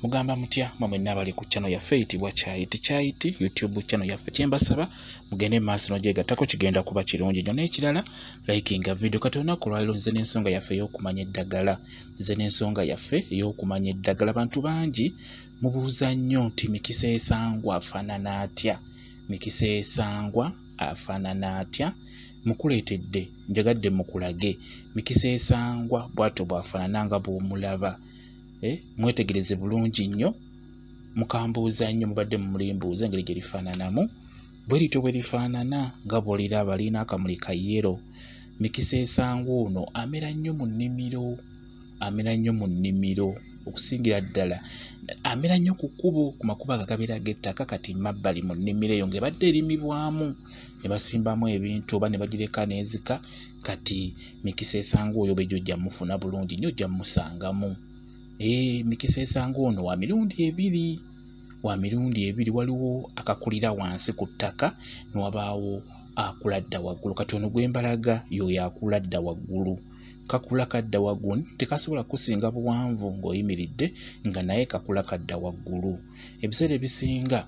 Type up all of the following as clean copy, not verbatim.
Mugamba mutya mwe mwenna abali ku channel yaffe eyitibwa Kyayiti Kyayiti YouTube channel yaffe. Kyembasaba mugende maaso n'ogyegattako, kigenda kuba kirungi nnyo. N'ekirala, likinga video. Kati olunaku olwaleero nze n'ensonga yaffe ey'okumanya eddagala, nze n'ensonga yaffe ey'okumanya eddagala. Bantu bangi mubuuza nnyo nti Mikisa Esangwa afaanana atya? Mikisa Esangwa afaanana atya? Mukuleetedde, njagadde mukulage Mikisa Esangwa bw'atyo bw'afaanana nga bw'omulaba. Mwetegereze bulungi nnyo, mukambuuza nnyo, mubadde mumulimbuuza engeri gye lifaananamu. Bwe lityo bwe lifaanana nga bw'oliraba, lirina akamuli ka yellow. Mikisa Esangwa ono amera nnyo mu nnimiro, amera nnyo mu nnimiro okusingira ddala amera nnyo ku kkubo, ku makubo ago agabeera ag'ettaka. Kati mabbali mu nnimiro eyo ng'ebadde erimibwamu ne basimbamu ebintu oba ne bagireka n'ezika. Kati Mikisa Esangwa oyo bw'ejja ojja mufuna bulungi nnyo, ojja mmusangamu. Mikisa Esangwa ono wa mirundi ebiri, wa mirundi ebiri. Waliwo akakulira wansi ku ttaka ne wabaawo akula dda waggulu. Kati ono gwe mbalaga y'oyo akula dda waggulu, kakula kadda waggulu, tekasobola kusinga buwanvu ng'oyimiridde, nga naye kakula kadda waggulu. Ebiseera ebisinga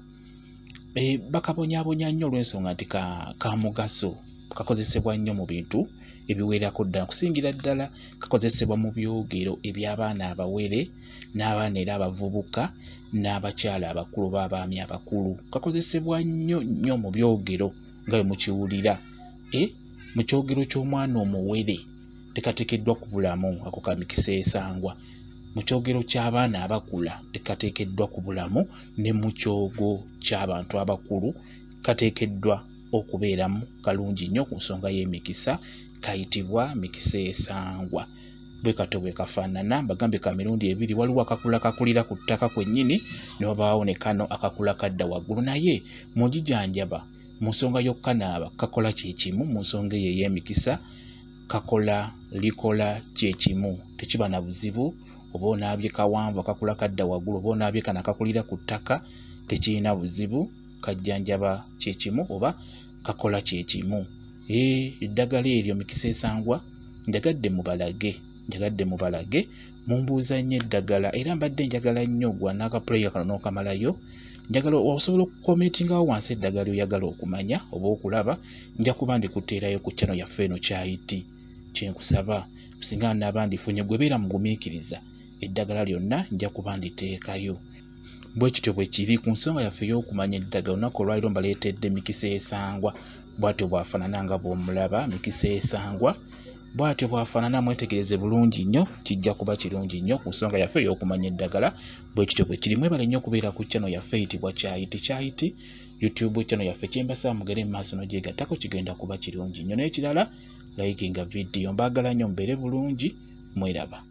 bakabonyaabonya nnyo olw'ensonga nti ka mugaso, kakozesebwa nnyo mu bintu ebiwerako ddala. Kusingira ddala kakozesebwa mu byogero eby'abaana abawere n'abaana era abavubuka n'abakyala abakulu oba abaami abakulu. Kakozesebwa nnyo nnyo mu byogero nga bwe mukiwulira. Mu kyogero ky'omwana omuwere tekateekeddwa ku bulamu, ako ka Mikisa Esangwa. Mu kyogero ky'abaana abakula tekateekeddwa ku bulamu, ne mu kyogo ky'abantu abakulu kateekeddwa okubeeramu kalungi nnyo ku nsonga y'emikisa. Kayitibwa Mikisa Esangwa. Bwe katyo bwe kafaanana. Mbagambye ka mirundi ebiri, waliwo akakula kakulira ku ttaka kwennyini ne wabaawo ne kano akakula kadda waggulu. Naye mu njijanjaba, mu nsonga y'okukanaaba kakola kye kimu, mu nsonga eyo ey'emikisa kakola likola kye kimu, tekiba na buzibu. Oba onaabye kawanvu akakula kadda waggulu, oba onaabye kano akakulira ku ttaka, tekirina buzibu, kajjanjaba kye kimu oba kakola kye kimu. Eddagala eryo Mikisa Esangwa njagadde mubalage, njagadde mubalage. Mumbuuza nnyo eddagala, era mbadde njagala nnyo gwa n'akapuleya kano n'okamalayo. Njagala osobola okukomentingawo wansi eddagala ly'oyagala okumanya oba okulaba, nja kuba ndikuteerayo ku channel yaffe eno Kyayiti. Kyenkusaba singa naaba ndifunye, gwe beera mugumiikiriza, eddagala lyonna nja kuba nditeekayo. Bwe kityo bwe kiri ku nsonga yaffe ey'okumanya eddagala. Olunaku olwaleero mbaleetedde Mikisa Esangwa, bw'atyo bw'afaanana nga bw'omulaba. Mikisa Esangwa bw'atyo bw'afaanana, mwetegereze bulungi nnyo, kijja kuba kirungi nnyo ku nsonga yaffe ey'okumanya eddagala. Bwe kityo bwe kiri. Mwebale nnyo okubeera ku channel yaffe eyitibwa Kyayiti Kyayiti YouTube channel yaffe. Kyembasaba mugende mu maaso n'ogyegattako, kigenda kuba kirungi nnyo. N'ekirala, likinga video. Mbaagala nnyo, mubeere bulungi, mweraba.